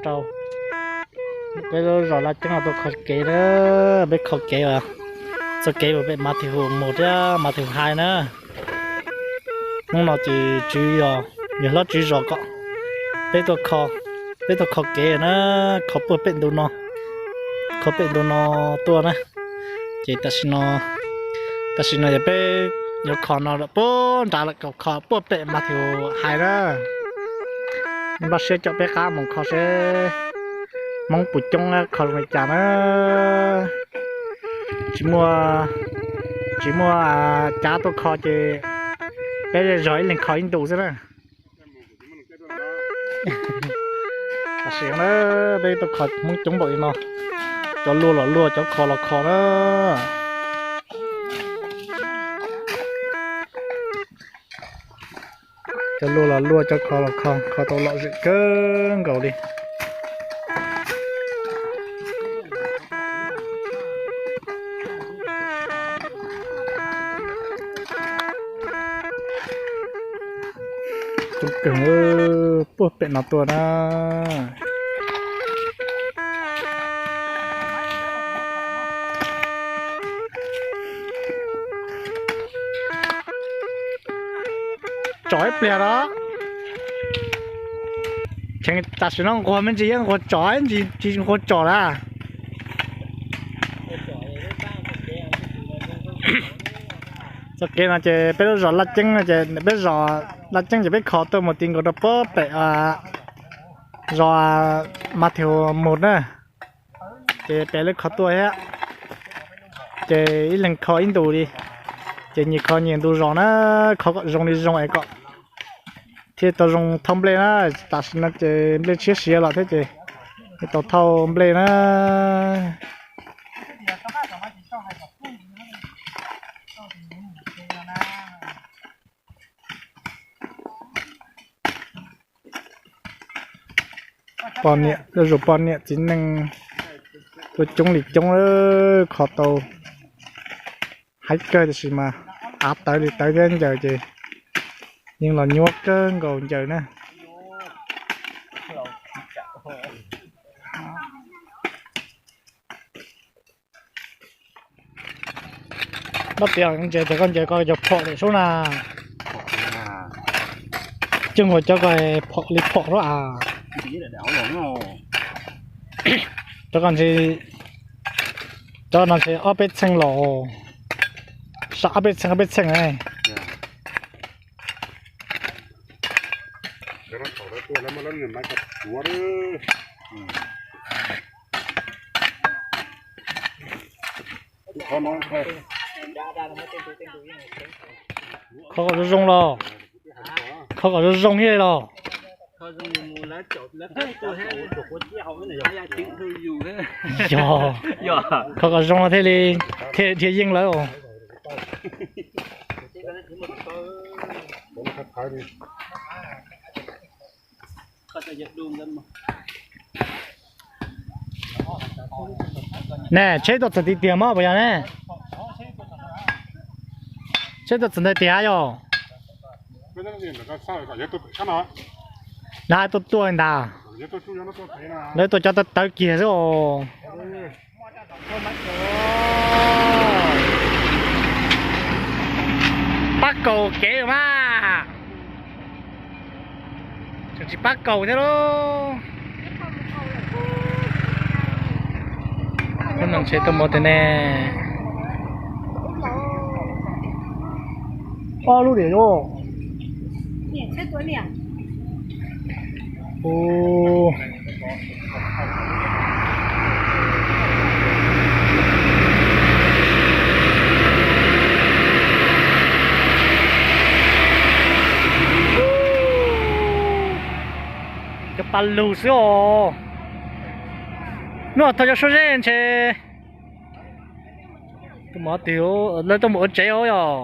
rau. Peb lub zos Laj Ceeb no tuaj kho kev na, peb kho kev as, txoj kev uas pem Mas Thim Hum mus thiab Mas Thim Hum hais na. Hnub no ces tswv yog, yog hlob tswv zos kom peb tuaj kho, peb tuaj kho kev na, kho puag pem ntu no, kho pem ntu no tuaj na. Ces tam sim no, tam sim no yog peb yuav kho no lawm puag nrad lawm, kom kho puag pem Mas Thim Hum hais na. Npaj siab caum peb qab mus kho seb Hmoob puas coob, kho zoo li cas na. Tsis muaj, tsis muaj cav tuaj kho ces peb zej zog ib leeg kho ib ntus xwb na. Tam sim no peb tuaj kho Hmoob coob npaum li no, cov luaj los luaj, cov kho los kho na. Cov luaj los luaj, cov kho los kho, kho tau lom zem kawg nkaus li. Coob kawg, puag pem no tuaj na. Tsom ib pliag los. Tseem tam sim no nquag me ntsis yeej nquag tsom ib ntsis, tsis nquag tsom lawm. Txoj kev no ces peb lub zos Laj Ceeb no ces peb zos Laj Ceeb ces peb kho tuaj mus ti nkaus rau puag pem zos Mas Thim Hum mus na. Ces peb lub kho tuaj thiab, ces ib leeg kho ib ntus li, ces nyias kho nyias ntu zos na, kho kom zoo li zoo es kom thiaj tau zoo thauj nplej na. Tam sim no ces nplej tshiab siav los thiab ces thiaj tau thauj nplej na. Poj niam, zuj zus poj niam txiv neej tuaj coob li coob, kho tau haib kawg tiam sis mas av tawv li tawv thiab ncaws ces yeej los nyuaj kawg nkaus ncaws na. Npab tias ntses ces koj ncaws koj cov phom lawm sub na. Coj nkaus cov ko phom li phom sub as. Cov ko ntsis, cov no ntshe ob peb txheej los, sam ob peb txheej ob peb txheej. Kho kom zoo zoo los, kho kom zoo zoo thiaj los. Yog, kho kom zoo no thiaj li, thiaj dhia yeej lawm. Ne, tsheb tuaj txog tiag tiag mog puas yog ne? Tsheb tuaj txog ntawd tiag yog? Na tuaj tuaj ntag. Lawv tuaj cov tawv tawv kiag xwb os. Pab kaus kev mas. Tseem tsis pab kaus thiab lauj. Lub no ntshe tuaj mus tiag ne. Ob lub diam. Cov pas lug xwb os. Hnub no thov cov suab zeb ntshe. Tuaj mus twg, lawv tuaj mus ua tsev os yog.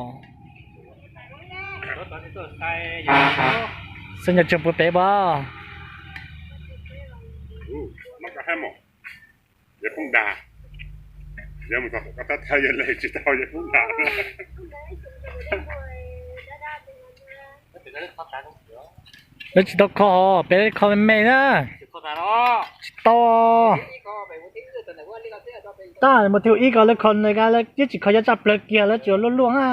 Xeeb Ncaws Tswb puag pem pab. Lawv tsis tau kho hos, peb kho me me na. Tsis tau. Tab mus thib ib ko lawv kho nws ka lawv twb tsis kho cov tsaj plawg kiag lawv tsuas luaj luaj na.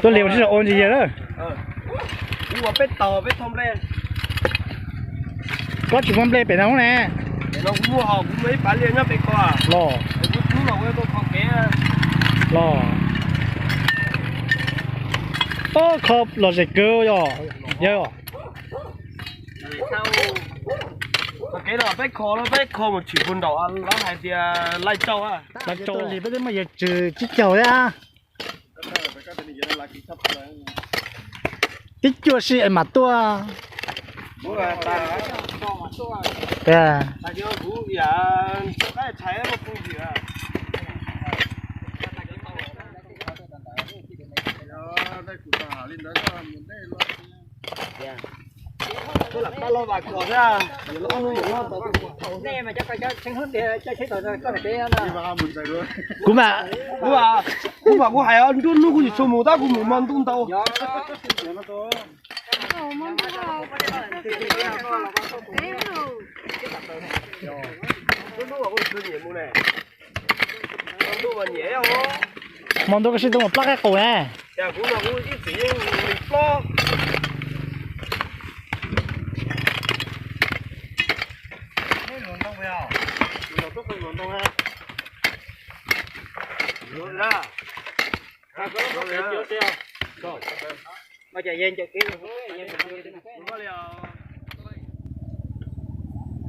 Tuaj liag ua sib ua ntsis yawg lawm. Kuv ua peb tog peb thau nplej. Koj tsis muaj nplej pem no ne? Pem no kuv muaj hos kuv muaj ib pas liaj nyob pem ko. Los. Kuv hnub no kuv yuav tuaj kho kev. Los. Ob, kho lom zem kawg yog. Yog. Kho kev no peb kho los peb kho mus tshwm puag nraum lawv hais tias laij tsau. Laij tsau li peb twb muaj yawg tswv tsib caug thiab. Tib cuaj sij es mam tuaj. Kuv mam, kuv mam kuv hais nruab hnub kuv tsis tshua mus tab kuv mus hmo ntuj ntau. Hmo ntuj koj sib tw mus plab qaib qus ne.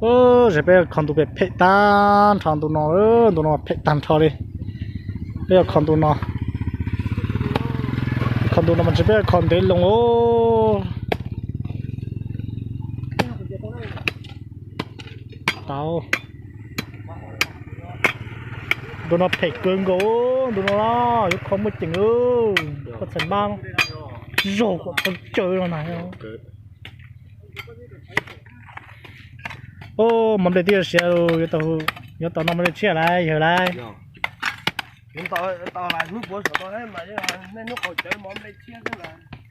Ub, peb kho ntu phem phem tag nrho ntu no, ntu no phem tag nrho li. Peb yuav kho ntu no, kho ntu no mas ntshe peb yuav kho ntev loo os. Tau. Ntu no phem kawg nkaus, ntu no yuav kho muaj ceem, koj txhais npab zaug kom txog caw no na. Ub, mov nplej twb yuav siav, yuav tau noj mov nplej tshiab lawm yawg lawm.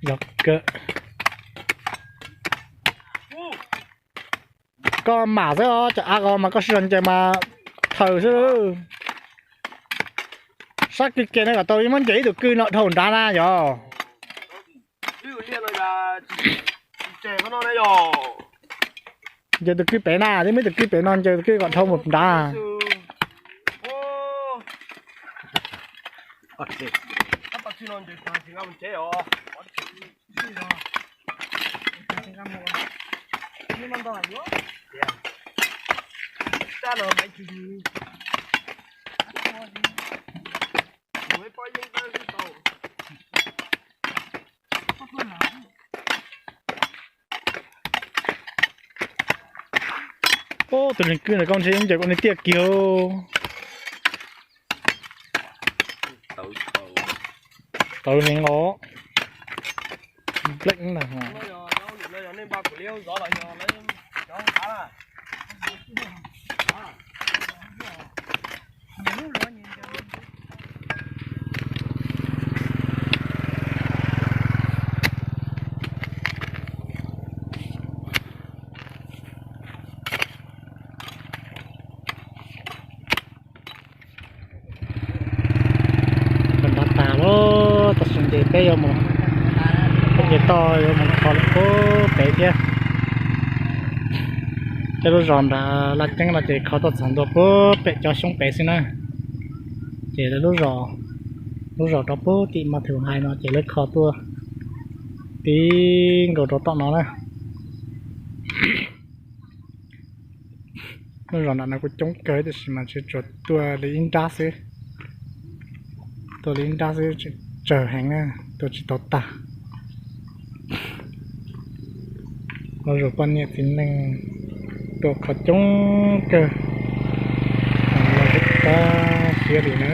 Yog kawg. Koj mam xwb os, cov av ko mas koj sib zog ncaws mas thaws xwb. Sab kwj kiag no kom tau muab ncaws ib tug kwj no dhau nrad na yog. Ncaws tus kwj pem na, twb muab tus kwj pem no ncaws tus kwj kom dhau mus nrad. Ub, tus leeg kwj ntawm koj ntshe ncaws kom nws tiaj kiag. Tawv heev os. Npleem na. Nrad tas lawm, tam sim no ces peb yuav mus, peb ces toj yuav mus kho lawm puag pem thiab. Tej lub zos nrad laj ceeb no ces kho tuaj txog ntua puag pem cov xyoob pem xwb na. Ces lub zos, lub zos rau puag tim mas thwm hais no ces lawv kho tuaj tib nkaus rau tom no na. Lub zos nram no kuj coob kawg tiam sis mas tsuas tuaj li ib nrab xwb. Tuaj li ib nrab xwb, tsawg heev na, tuaj tsis tau tag. Lub zos poj niam txiv neej tuaj kho coob kawg, los tsis tau siab li na.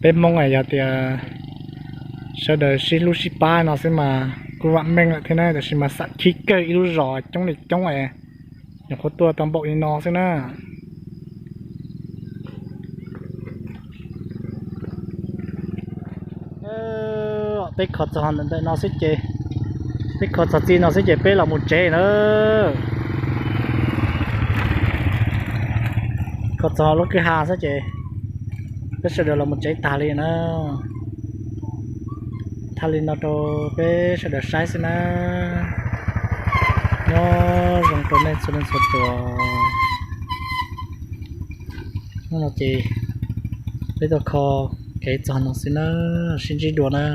Peb Hmoob yog tias sawv daws sib hlub sib pab no xwb mas kuj vam meej lawm thiab na, tiam sis mas xam khib kawg ib lub zos coob li coob es nyuam qhuav tuaj tau npaum li no xwb na. Peb kho txog ntawm no xwb ces, peb kho txog txij no xwb ces peb los mus tsev na. Kho txog lub kwj ha xwb ces peb sawv daws los mus tsev tag li na. Thaij li no rau peb sawv daws saib xwb na. Nyob zoo rau nej txhua leej txhua tus. Hnub no ces peb tuaj kho kev txog no xwb na, sib ntsib dua na.